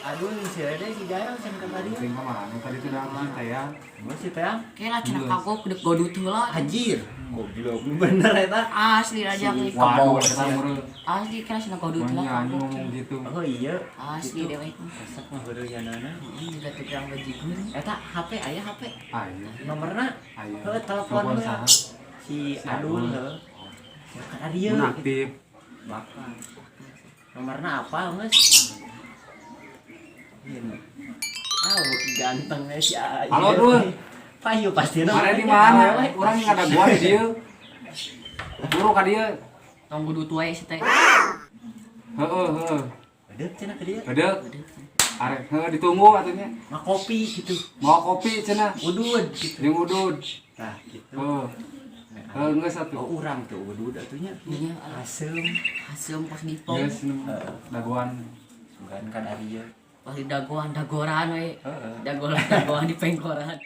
Adun si Rede si Jaya can ka dieu. Penting ka mana tadi tuh dah si teh ya. Geus si teh. Kela cenah kagok dek godut heula. Anjir. Goblok bener eta. Asli raja Si Waduh, Kebo. eta meureun. Asli kela cenah godut heula. Manya anjing ngomong gitu. Oh iya. Asli Gitu. dewek. Resep mah heureuyana. Juga tukang bajigur. Eta HP aya HP. Aya. Nomorna Aya. heuh telepon Telepon heula. saha? Si Si Adun Adun. heuh. Ka dieu. Mun aktif. Bakal. Nomorna apa geus? Iya. Ah, ganteng si Ayu. Halo, Dul. Payu pasti Mana di mana? Urang yang ada gua di dieu. Buru ka dieu. Tong godut wae si teh. Heeh, heeh. Bedek cenah ke dieu. Bedek. Arek heuh ditunggu atunya. Mah kopi gitu. Mau kopi cenah. Udud gitu. Jeung udud. Tah gitu. Heuh. Heuh geus atuh. Oh, urang tuh udud atunya. Iya, Asem. Asem pas dipong. Geus dagoan. Sugan kan ari ieu. Pas di dagoan dagoran we. Heeh. Dagoran dagoan di pengkoran.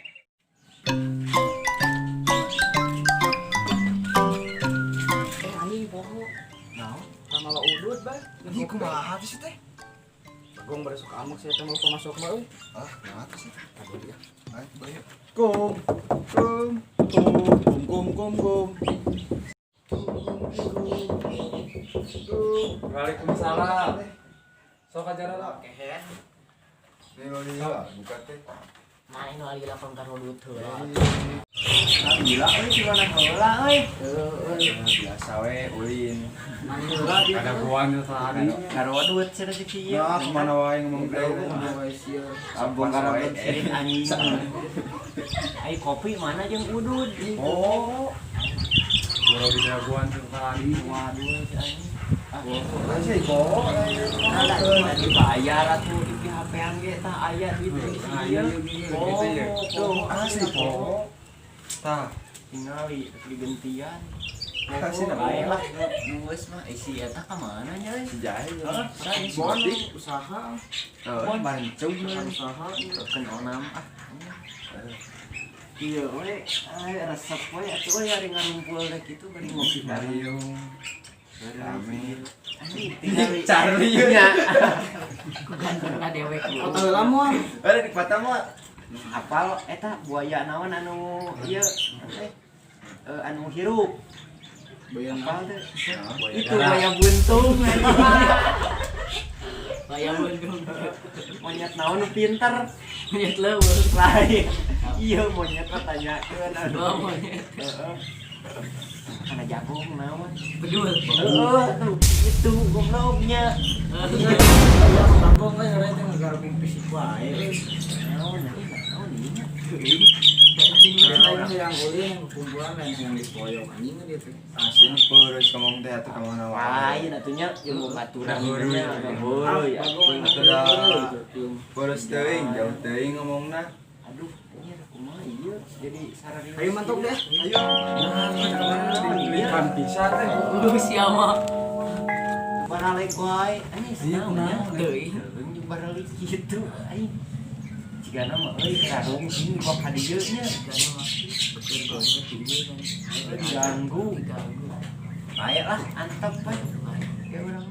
Eh anjing poho. Naon? Malah udut, Bay. Ini kumaha sih teh? Gong beresuk amuk saya teh mau pemasok mah euy. Ah, kumaha sih? Aduh dia. Ayo, bayo. Kum, kum, kum, kum, kum, kum. Waalaikumsalam. Sok aja lah. Kehet. Ini lo lila, buka teh. Mana nu lagi lapang ka rodut heula. Gila euy di mana heula euy. Biasa we ulin. Mana heula Ada guan itu tadi. Ngarodut cenah si kieu. Nah, kemana wae ngomong teh? Abong ngarodut sirik anjing. Ai kopi mana jeung udud. Oh, Buru di dagoan tuh tadi. Waduh si anjing. sih kok. Nah, dibayar atuh di HP-an ge tah aya duit di Nah, ieu. iya, iya, gitu ya. Tuh, Asli kok. Tah, tingali digentian. Kasih nama. Bae lah, geus mah isi eta ka mana nya euy? Si Jahe. Heeh, sae si Bon Gotik. usaha, Eh, mancung. usaha. Keun onam ah. Iya we, ay resep we atuh we ari ngarumpul teh kitu bari ngopi bareng. Mariung. Rame. Anjing tingali. Charlie. Nya. Ku gantengna dewek. Foto heula moal. Ada di kota mah. Apal eta buaya naon anu ieu teh anu hirup. Bayan Apal teh. Buaya Itu darat. buaya buntung anjing. Bayang bendung. Monyet naon nu pinter. Monyet leuweung. Lain. Iya monyet mah tanyakeun aduh. Oh, monyet. Heeh. Kana jagung naon. Bedul. Heeh, tuh itu gobloknya. Bagong euy ngere teh ngagarapin fisik wae. Naon naon ieu nya. Lain yang ulin yang kumpulan lain yang dipoyok anjing dia teh. Asli peurus ngomong teh atuh ka mana wae. Lain atunya jeung baturan Ngahuru. nya ngahuru ya. Bagong Atuh da peurus teuing, jauh teuing ngomongna. Aduh, anjir kumaha ieu jadi sarari. Ayo mantok deh. Ayo. Ikan pisan teh. Udah siapa? Baralek wae. Anjing Iya, naon nya? kunaon? Teuing. Jeung baralik kitu aing. Cigana mah euy kararung sini kok ka dieu nya. Diganggu. Diganggu. Bae lah antep we. Ya urang.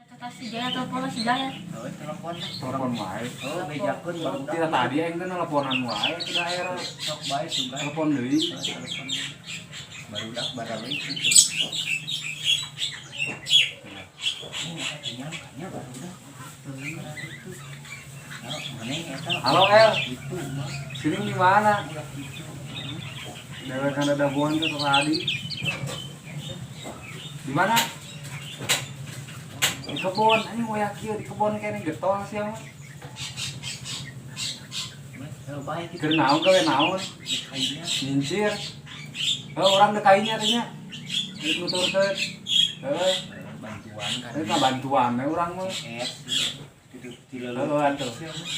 Kata si Jaya telepon si Jaya. Oh, telepon lah. Telepon wae. Oh, bejakeun barudak. Tidak tadi aing teh nelponan wae ke daerah. Sok bae sugan. Telepon deui. Telepon. Barudak baralik gitu. Ini nya barudak. Nah, mana eta? Halo El, Gitu mah. sini di mana? Ulah gitu. Dewek kan ada dagoan tuh tadi. Di mana? Di kebon, anjing moyak kieu di kebon kene getol sia mah. Mas, bae gitu. Keur naon gawe naon? Dekainya. Nyincir. Heuh urang dekainya teh nya. Duit nuturkeun. Heuh, Bantuan kan. eta bantuan we urang mah. Es gitu Heuh atuh.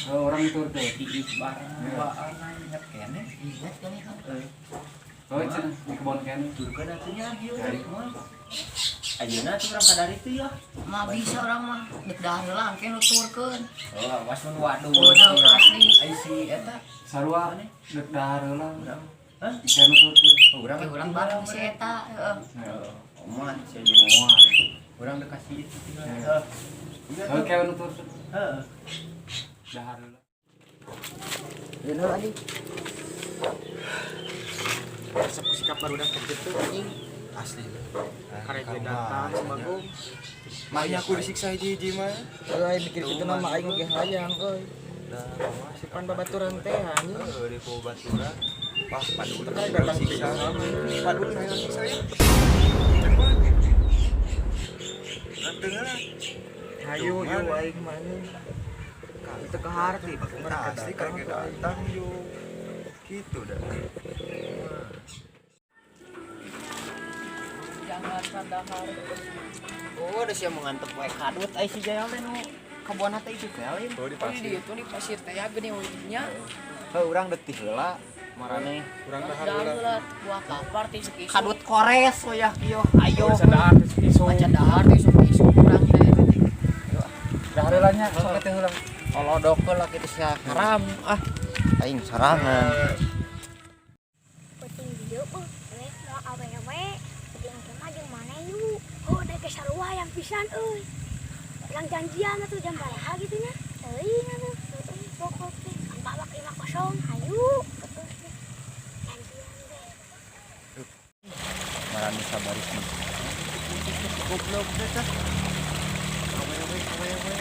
Heuh urang nuturkeun. Diis bareng duaan inget kene. Ingat kan ya? Heuh cenah di kebon kene. Turkeun atunya ieu Ayo. mah. Ayeuna tuh urang kadar itu ya. Mah bisa orang mah dek dahar heula engke nuturkeun. Oh, awas mun waduh. Waduh, asli. Ai si eta Sarua dek dahar heula. urang. Hah? Kene nuturkeun. Oh, urang Ya urang bareng si eta, heeh. Heeh. Oman si jeung Moal. urang dek kasih itu tinggal. Iya. Heeh. Iya Heuh tuh. kene nuturkeun. Heeh. Dahar heula. Bener anjing. Resep sikap barudak kitu anjing. Asli. Karek ge datang si Bagong. Maya aku disiksa hiji-hiji mah. Euy mikir kitu mah aing oge hayang euy. Sipan babaturan teh anjing. Heeh, di babaturan. Wah, padul Karek datang siksa. Padul hayang siksa ya. Hayu yu aing mah anjing. Itu ke harti Bagong mah Asli karek datang yo. Gitu dah. Jangan sadahar. Oh, udah siap mengantuk wae kadut ai si Jaya teh nu kebon teh itu teh lain. Oh, di Oh, di dieu tuh di pasir teh ya geuning nya. Heuh, urang deuk teh heula marane. Urang dahar Dahar heula. heula buah kapar teh isuk-isuk. Kadut kores wayah kieu. Ayo. Bisa dahar isuk. Maca dahar teh isuk-isuk urang teh. Dahar heula nya sok teh heula. Kolodok heula kitu sia haram ah. Aing sorangan. Penting dieu euy, we moal awewe, penting teh mah jeung maneh yuk. Oh, da ge sarua yang pisan euy. Urang janjian atuh jam baraha gitu nya. Teuing atuh, heueuh pokok teh kan babak 5 kosong, hayu. Heueuh teh. Janjian teh. Marane sabaris mah. Goblok teh tah. Awewe awewe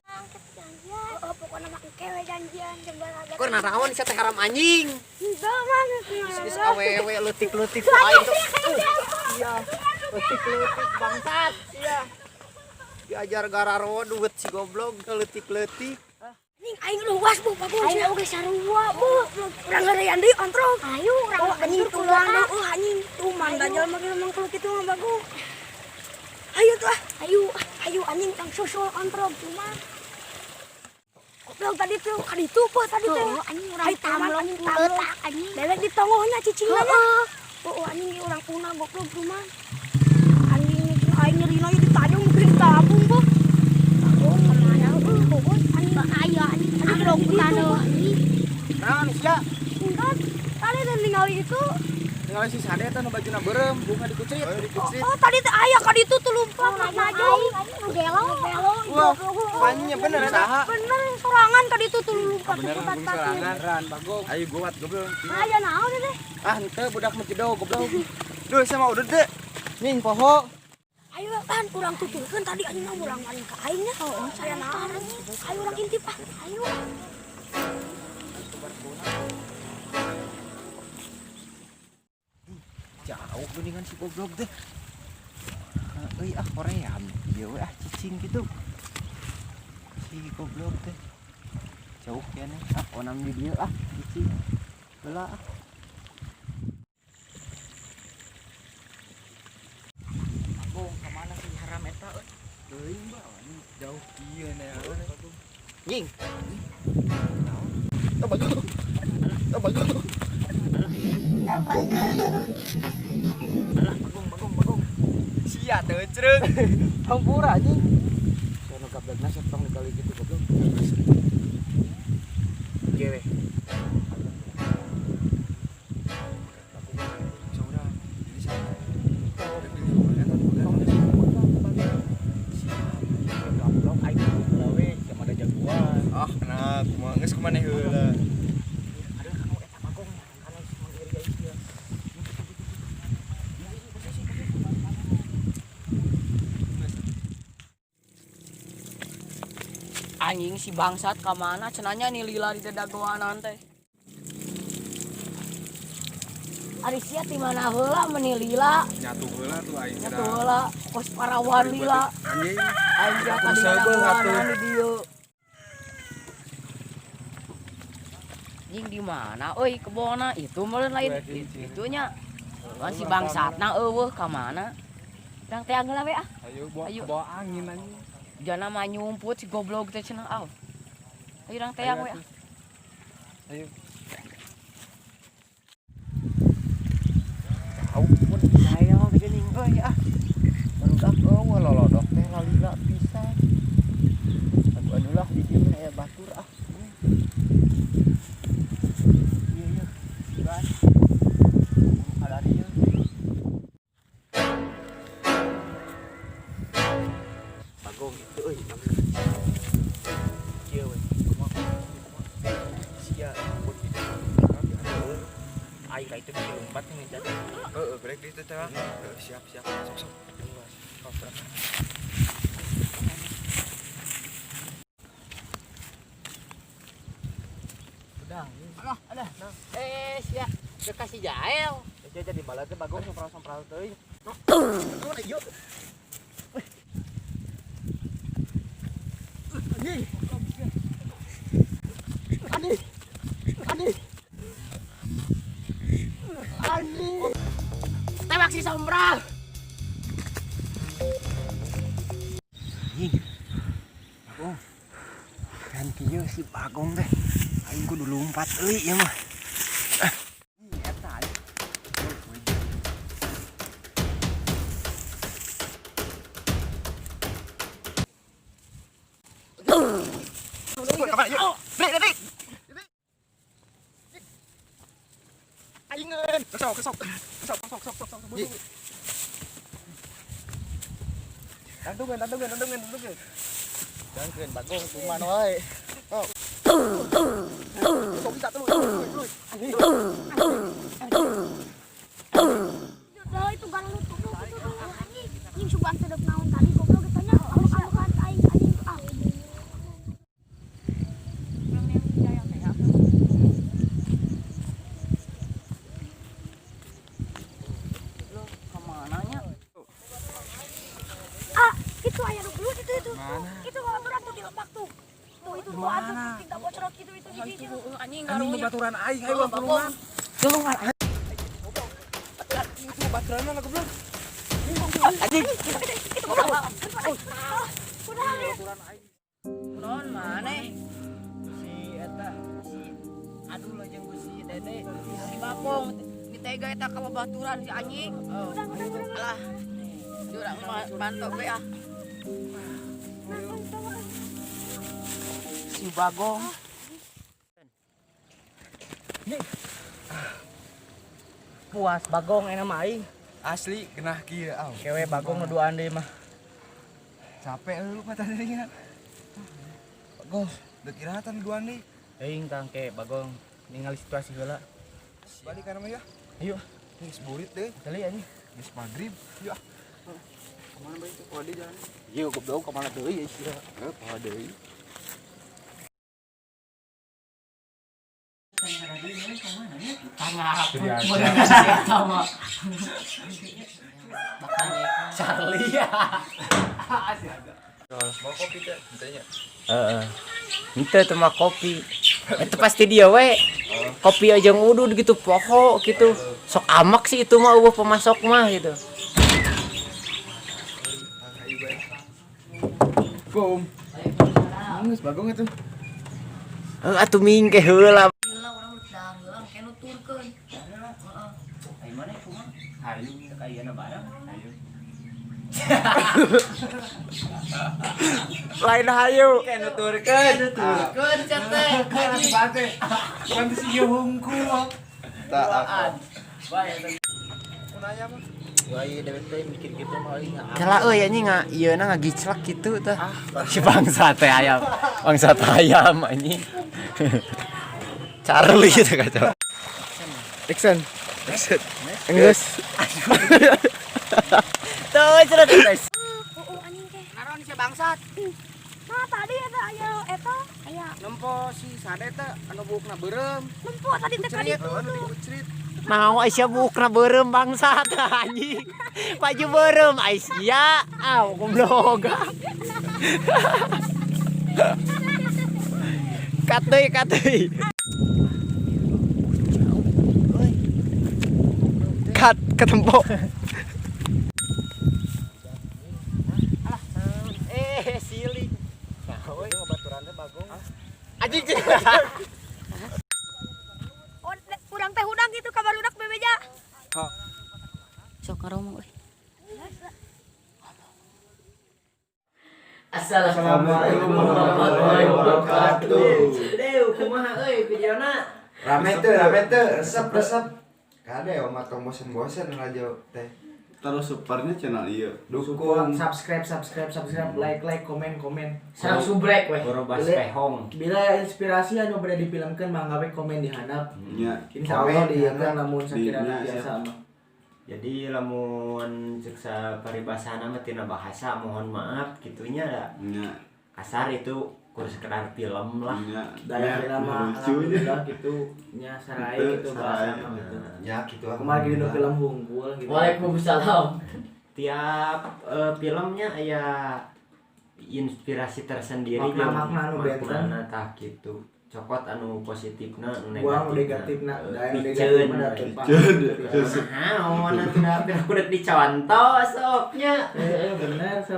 Angkat janjian. Oh, pokokna mah engke we janjian jam baraha. Kok naraon sia teh haram anjing. Henteu mah Geus awewe leutik-leutik aing tuh. Iya, leutik-leutik bangsat. Iya. Diajar gararodut si goblok leutik-leutik. Anjing aing luas bu bagus. Aing oge sarua bu. Urang ngeureyan deui ontrog. Ayo urang anjing tulang deui anjing tuman da jelema ge memang kudu kitu mah bagus. Ayo tuh ah. Ayo ayo anjing tang susul ontrog cuma. Goblok tadi tuh ka ditu po tadi teh. Anjing urang tamlong anjing tamlong anjing. Dewek di tongohnya cicingna nya. Oh anjing ieu urang kuna goblok cuman. Anjing aing nyerina ieu ditanyung mungkin ditabung bu. Oh kemana euy anjing bahaya anjing. Amlong taneuh anjing. Naon sia? Enggak, tadi teh ningali itu. Ningali si Sade teh nu bajuna beureum, bunga dikucrit. Oh, dikucrit. Oh, tadi teh aya ka ditu tuh lumpat maju. Gelo, gelo. Wah, pannya bener eta. Bener sorangan ka ditu tuh lumpat Bener lumpat sorangan. Beneran Bagong. Ayo gowat goblok. Aya naon teh? Ah henteu budak mah jedog goblok. Duh, sama udah deh. Nying poho. Ayo kan urang tuturkeun tadi anjing mah urang maling ka aing nya. Heeh, saya naon anjing. Ayo urang intip ah. Ayo. Jauh geuningan si goblok teh. Euy ah korean ieu we ah cicing kitu. Si goblok teh. Jauh keneh ah onam di dieu ah cicing. Heula ah. Bagong ka mana si haram eta euy? Teuing bah, anjing jauh kieu neangan. Nying. Oh, Bagong. Oh, Bagong. Bagong bagong bagong. Sia teu creung. Hampura anjing. Saya nu gablekna sok tong digali kitu goblok. Gewe. Saudara, jadi saya. Goblok aing heula we, siapa ada jagoan. Ah, nah, kumaha geus kumaneh heula. Ada kanu eta Bagong kanu mangiri aing ieu. Anjing si bangsat ka mana cenanya nih lila di dedagoanan teh. Ari sia ti mana heula meuni lila. Nyatu heula tuh aing. Nya tuh heula kos parawan lila. Anjing. Aing sia ka Aku seubeuh atuh. di dieu. Anjing di mana euy kebona itu meureun lain itunya. Kan si bangsatna eueuh ka mana? Urang teh heula we ah. Ayo bawa Ayo. bawa angin anjing. Jana mah nyumput si goblok teh cenah ah. Ayo urang teang we ah. Ayo. Jauh pun saya geuning euy ah. Barudak eueuh lolodok teh lalila pisan. Atuh adulah di dieu mah aya batur ah. Iya iya. Ban. Kalari ieu. Bagong itu euy. Aing ka itu bisa lompat nih jadi. Heeh, break di itu teh. Siap, siap. Sok sok. Sok. Udang. Alah, alah. Eh, sia. Kasih jael. Dia jadi balatnya bagong sompral-sompral teuing. Tembak si sompral. Anjing. Bagong. Kan kieu si Bagong teh. Aing kudu lompat euy ieu mah. Ah. Ih, eta aing. Sok sok. Sok sok sok sok sok. Tantungkeun, tantungkeun, tantungkeun, tantungkeun. Dangkeun bagong kuman wae. Sok bisa tuluy, tuluy, tuluy. Dah itu galang tuh tuh tuh tuh anjing. Anjing sugan teu deuk naon tadi goblok eta nya aluk-alukan aing anjing ah. Kemana nya? Ah, itu aya nu gelut itu itu. Itu babaturan tuh di lebak tuh. Tuh itu tuh atuh tidak bocorot gitu itu di dieu. Anjing Anjing ngaruhnya. babaturan aing, ayo urang tulungan. Tulungan. Itu babaturan lah goblok. Anjing. Itu goblok. Udah. Kunaon maneh? Si eta si Adul jeung ku si Dede. Si Bagong ditega eta ka babaturan si anjing. Udah udah udah. Alah. Urang bantu we ah. Si Bagong. Puas bagong enak mah aing. Asli genah kieu aw. Kewe bagong nu duaan deui mah. Capek lu patah dirinya. Bagong, deuk iraha tan duaan deui. Aing tang ke bagong ningali situasi heula. Balik kana mah ya. Ayo, Geus burit deui. kali anjing. Geus magrib. Yuk ah. Kemana bae itu? Poho deui jalan. Ieu goblok ka mana deui ya sia. Heuh, poho deui. Tangga. Sama. Charlie ya. Mau kopi teh, ditanya. Heeh. Itu tuh mah kopi. Itu pasti dia we. Kopi aja ngudud gitu poho gitu. Sok amak sih itu mah eueuh pemasok mah gitu. Ayo bae. Bom. Geus bagong itu. Heuh atuh mingke heula. Heula urang dahar heula engke nuturkeun. Heeh. Ayo mana kumaha? Hayu ka ayeuna bareng. Hayu. Lain hayu. Kayak nuturkeun. Nuturkeun sia teh. Kan si hungkul. Tak. Bae. Kunaya mah. Wah, dewek teh mikir gitu mah aing. Kela euy anjing nga ieuna ngagiclak kitu tah. Si bangsa teh ayam. Bangsa ayam anjing. Charlie itu kacau. Action. Action. Enggeus. Tuh, cerita guys. Oh, anjing teh. Naron si bangsat. Nah, tadi eta aya eta aya Nempo si Sade teh anu buukna beureum. nempo tadi teh ka ditu tuh. Cerit. Mau Aisyah bukna beureum bangsat anjing. Baju beureum Aisyah. Aw goblok. Cut deui, cut deui. Cut ketempo. Eh, siling. Babaturan teh bagong. Anjing. Oh, urang teh hudang gitu ka barudak bebeja. Sok ngaromong euy. Assalamualaikum warahmatullahi wabarakatuh. Deu kumaha euy videona? Rame teu, rame teu, resep resep. Kade omah tong bosen-bosen raja teh. Terus supportnya channel ieu. Support, Dukung. Subscribe, subscribe, subscribe, like, like, komen, komen. Sareng subrek weh. Gorobas Bila- pehong. Bila inspirasi anu bade difilmkeun, mangga we komen di handap. Nya. Insya Allah Komen, di handap. lamun sakirana Di- nya, biasa siap. mah. Jadi lamun cek paribasana mah tina bahasa mohon maaf gitunya da. Nya. Kasar itu kur sekedar film lah. Nya. Daya Nya, mah lucu nya. alhamdulillah gitu nya sarai Itu, gitu bahasa sarai. mah gitu. Ya gitu ah. Kemarin gitu film hungkul gitu. Waalaikumsalam. Tiap filmnya aya inspirasi tersendiri. Makna-makna anu benten. Maknana tah gitu. Cokot anu positifna, anu Buang negatifna. negatifna, da anu Piceun. negatif mah da teu Piceun. Naon atuh da aku dek dicontoh soknya. Eh, bener so.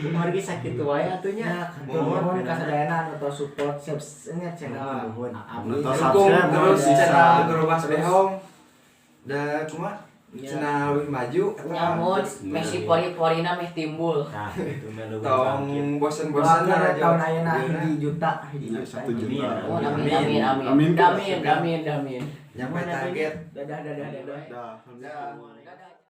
Margi sakitu wae atuh nya. Ya, nuhun ka sadayana anu tos support subscribe channel. Nuhun. Abdi. Nu tos Dukung subscribe, terus bisa. channel Gerobas Behong. Da cuma Ya. channel lebih maju eta Nyamun meh si pori-porina meh timbul. Tah itu mah leuwih tong bangkit. bosen-bosen Doakeun aja. tahun ayeuna 1 juta, 1 Ya, juta. 1 juta. Oh, amin amin amin. Amin. Amin amin amin. Nyampe target. Dadah, dadah, dadah. Dah. Dah. Dadah.